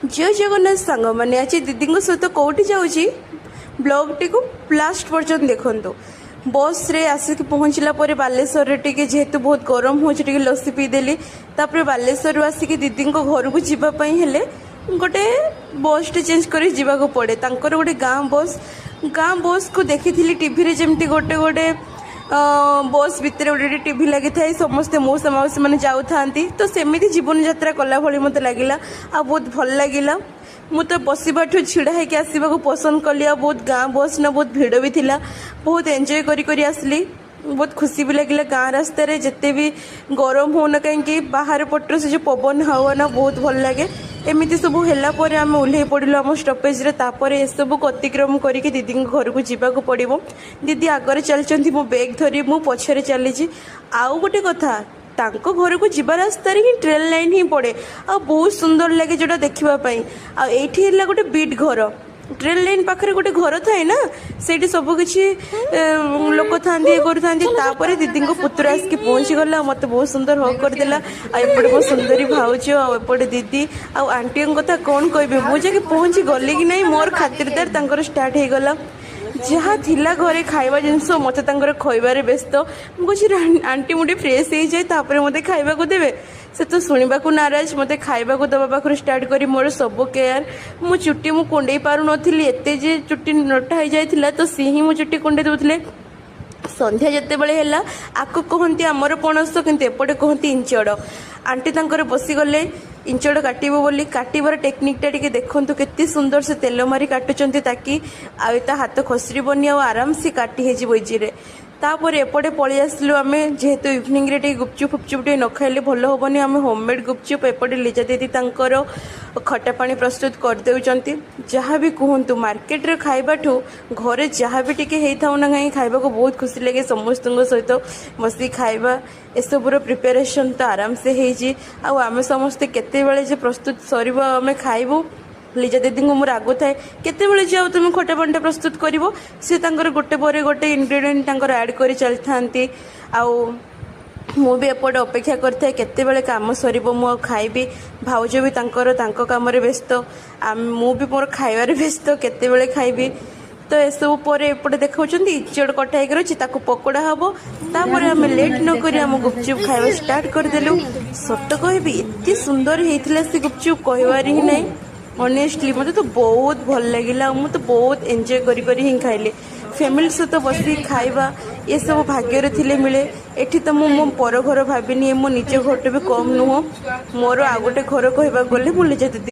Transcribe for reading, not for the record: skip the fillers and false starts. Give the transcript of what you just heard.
ଜୟ ଜଗନ୍ନାଥ ସାଙ୍ଗମାନେ, ଆଜି ଦିଦିଙ୍କ ସହିତ କେଉଁଠି ଯାଉଛି, ବ୍ଲଗ୍ଟିକୁ ଲାଷ୍ଟ ପର୍ଯ୍ୟନ୍ତ ଦେଖନ୍ତୁ। ବସ୍ରେ ଆସିକି ପହଞ୍ଚିଲା ପରେ ବାଲେଶ୍ୱରରେ ଟିକେ ଯେହେତୁ ବହୁତ ଗରମ ହେଉଛି, ଟିକେ ଲସି ପିଇଦେଲି। ତାପରେ ବାଲେଶ୍ୱରରୁ ଆସିକି ଦିଦିଙ୍କ ଘରକୁ ଯିବା ପାଇଁ ହେଲେ ଗୋଟେ ବସ୍ଟେ ଚେଞ୍ଜ କରି ଯିବାକୁ ପଡ଼େ। ତାଙ୍କର ଗୋଟେ ଗାଁ ବସ୍। ଗାଁ ବସ୍କୁ ଦେଖିଥିଲି ଟିଭିରେ, ଯେମିତି ଗୋଟେ ଗୋଟେ ବସ୍ ଭିତରେ ଗୋଟେ ଗୋଟେ ଟିଭି ଲାଗିଥାଏ, ସମସ୍ତେ ମଉସା ମାଉସୀ ମାନେ ଯାଉଥାନ୍ତି। ତ ସେମିତି ଜୀବନଯାତ୍ରା କଲା ଭଳି ମୋତେ ଲାଗିଲା ଆଉ ବହୁତ ଭଲ ଲାଗିଲା। ମୁଁ ତ ବସିବାଠୁ ଛିଡ଼ା ହେଇକି ଆସିବାକୁ ପସନ୍ଦ କଲି। ଆଉ ବହୁତ ଗାଁ ବସ୍ ନା, ବହୁତ ଭିଡ଼ ବି ଥିଲା। ବହୁତ ଏନ୍ଜୟ କରି କରି ଆସିଲି, ବହୁତ ଖୁସି ବି ଲାଗିଲା। ଗାଁ ରାସ୍ତାରେ ଯେତେ ବି ଗରମ ହେଉନା କାହିଁକି, ବାହାର ପଟରୁ ସେ ଯେଉଁ ପବନ ହାୱା ନା, ବହୁତ ଭଲ ଲାଗେ। ଏମିତି ସବୁ ହେଲା ପରେ ଆମେ ଓହ୍ଲେଇ ପଡ଼ିଲୁ ଆମ ଷ୍ଟପେଜରେ। ତାପରେ ଏସବୁକୁ ଅତିକ୍ରମ କରିକି ଦିଦିଙ୍କ ଘରକୁ ଯିବାକୁ ପଡ଼ିବ। ଦିଦି ଆଗରେ ଚାଲିଛନ୍ତି ମୋ ବେଗ୍ ଧରି, ମୁଁ ପଛରେ ଚାଲିଛି। ଆଉ ଗୋଟେ କଥା, ତାଙ୍କ ଘରକୁ ଯିବା ରାସ୍ତାରେ ହିଁ ଟ୍ରେନ୍ ଲାଇନ୍ ହିଁ ପଡ଼େ ଆଉ ବହୁତ ସୁନ୍ଦର ଲାଗେ ଯେଉଁଟା ଦେଖିବା ପାଇଁ। ଆଉ ଏଇଠି ହେଲା ଗୋଟେ ବିଟ୍ ଘର। ଟ୍ରେନ୍ ଲାଇନ୍ ପାଖରେ ଗୋଟେ ଘର ଥାଏ ନା, ସେଇଠି ସବୁ କିଛି ଲୋକ ଥାନ୍ତି, ଇଏ କରୁଥାନ୍ତି। ତାପରେ ଦିଦିଙ୍କ ପୁତୁରା ଆସିକି ପହଞ୍ଚିଗଲା ଆଉ ମୋତେ ବହୁତ ସୁନ୍ଦର ହଗ୍ କରିଦେଲା। ଆଉ ଏପଟେ ମୋ ସୁନ୍ଦରୀ ଭାଉଜ ଆଉ ଏପଟେ ଦିଦି ଆଉ ଆଣ୍ଟିଙ୍କ କଥା କ'ଣ କହିବି। ମୁଁ ଯାଇକି ପହଞ୍ଚି ଗଲି କି ନାହିଁ, ମୋର ଖାତିରଦାର ତାଙ୍କର ଷ୍ଟାର୍ଟ ହେଇଗଲା। ଯାହା ଥିଲା ଘରେ ଖାଇବା ଜିନିଷ, ମୋତେ ତାଙ୍କର ଖୋଇବାରେ ବ୍ୟସ୍ତ। ମୁଁ କହୁଛି, "ଆଣ୍ଟି, ମୁଁ ଟିକେ ଫ୍ରେଶ୍ ହେଇଯାଏ, ତାପରେ ମୋତେ ଖାଇବାକୁ ଦେବେ।" ସେ ତ ଶୁଣିବାକୁ ନାରାଜ। ମୋତେ ଖାଇବାକୁ ଦେବା ପାଖରୁ ଷ୍ଟାର୍ଟ କରି ମୋର ସବୁ କେୟାର। ମୋ ଚୁଟି ମୁଁ କୁଣ୍ଡେଇ ପାରୁନଥିଲି, ଏତେ ଯେ ଚୁଟି ନଟା ହେଇଯାଇଥିଲା, ତ ସିଏ ହିଁ ମୋ ଚୁଟି କୁଣ୍ଡେଇ ଦେଉଥିଲେ। ସନ୍ଧ୍ୟା ଯେତେବେଳେ ହେଲା, ଆକୁ କୁହନ୍ତି ଆମର ପଣସ, କିନ୍ତୁ ଏପଟେ କୁହନ୍ତି ଇଞ୍ଚଡ଼। ଆଣ୍ଟି ତାଙ୍କର ବସିଗଲେ ଇଞ୍ଚଡ଼ କାଟିବ ବୋଲି। କାଟିବାର ଟେକ୍ନିକଟା ଟିକେ ଦେଖନ୍ତୁ, କେତେ ସୁନ୍ଦର ସେ ତେଲ ମାରି କାଟୁଛନ୍ତି, ତାକି ଆଉ ତା ହାତ ଖସରିବନି ଆଉ ଆରାମସେ କାଟି ହେଇଯିବ ଇଜିରେ। ତାପରେ ଏପଟେ ପଳେଇ ଆସିଲୁ ଆମେ। ଯେହେତୁ ଇଭିନିଂରେ ଟିକେ ଗୁପଚୁପ୍ ଫୁପଚୁପ୍ ଟିକେ ନ ଖାଇଲେ ଭଲ ହେବନି, ଆମେ ହୋମମେଡ୍ ଗୁପଚୁପ୍। ଏପଟେ ଲିଜା ଦିଦି ତାଙ୍କର ଖଟା ପାଣି ପ୍ରସ୍ତୁତ କରିଦେଉଛନ୍ତି। ଯାହା ବି କୁହନ୍ତୁ, ମାର୍କେଟରେ ଖାଇବାଠୁ ଘରେ ଯାହା ବି ଟିକେ ହେଇଥାଉ ନା କାହିଁକି, ଖାଇବାକୁ ବହୁତ ଖୁସି ଲାଗେ ସମସ୍ତଙ୍କ ସହିତ ବସିକି ଖାଇବା। ଏସବୁର ପ୍ରିପାରେସନ୍ ତ ଆରାମସେ ହେଇଛି ଆଉ ଆମେ ସମସ୍ତେ କେତେବେଳେ ଯେ ପ୍ରସ୍ତୁତ ସରିବ ଆଉ ଆମେ ଖାଇବୁ। ଲିଜା ଦିଦିଙ୍କୁ ମୁଁ ରାଗୁଥାଏ, କେତେବେଳେ ଯାଅ ତୁମେ ଖଟା ପାଣିଟା ପ୍ରସ୍ତୁତ କରିବ? ସେ ତାଙ୍କର ଗୋଟେ ପରେ ଗୋଟେ ଇନଗ୍ରେଡ଼ିଏଣ୍ଟ ତାଙ୍କର ଆଡ଼୍ କରି ଚାଲିଥାନ୍ତି ଆଉ ମୁଁ ବି ଏପଟେ ଅପେକ୍ଷା କରିଥାଏ, କେତେବେଳେ କାମ ସରିବ, ମୁଁ ଆଉ ଖାଇବି। ଭାଉଜ ବି ତାଙ୍କର ତାଙ୍କ କାମରେ ବ୍ୟସ୍ତ, ମୁଁ ବି ମୋର ଖାଇବାରେ ବ୍ୟସ୍ତ, କେତେବେଳେ ଖାଇବି। ତ ଏସବୁ ପରେ ଏପଟେ ଦେଖାଉଛନ୍ତି ଇଞ୍ଚଡ଼ କଟା ହେଇକି ଅଛି, ତାକୁ ପକୋଡ଼ା ହବ। ତାପରେ ଆମେ ଲେଟ୍ ନ କରି ଆମ ଗୁପଚୁପ୍ ଖାଇବା ଷ୍ଟାର୍ଟ କରିଦେଲୁ। ସତ କହିବି, ଏତେ ସୁନ୍ଦର ହେଇଥିଲା ସେ ଗୁପଚୁପ୍, କହିବାର ହିଁ ନାହିଁ। ଅନେଷ୍ଟଲି ମୋତେ ତ ବହୁତ ଭଲ ଲାଗିଲା ଆଉ ମୁଁ ତ ବହୁତ ଏନ୍ଜୟ କରି କରି ହିଁ ଖାଇଲି। ଫ୍ୟାମିଲି ସହିତ ବସିକି ଖାଇବା, ଏସବୁ ଭାଗ୍ୟରେ ଥିଲେ ମିଳେ। ଏଠି ତ ମୁଁ ମୋ ପର ଘର ଭାବିନି, ମୋ ନିଜ ଘରଠୁ ବି କମ୍ ନୁହଁ। ମୋର ଆଉ ଗୋଟେ ଘର କହିବାକୁ ଗଲେ ମୁଁ ନିଜ ଦିଦି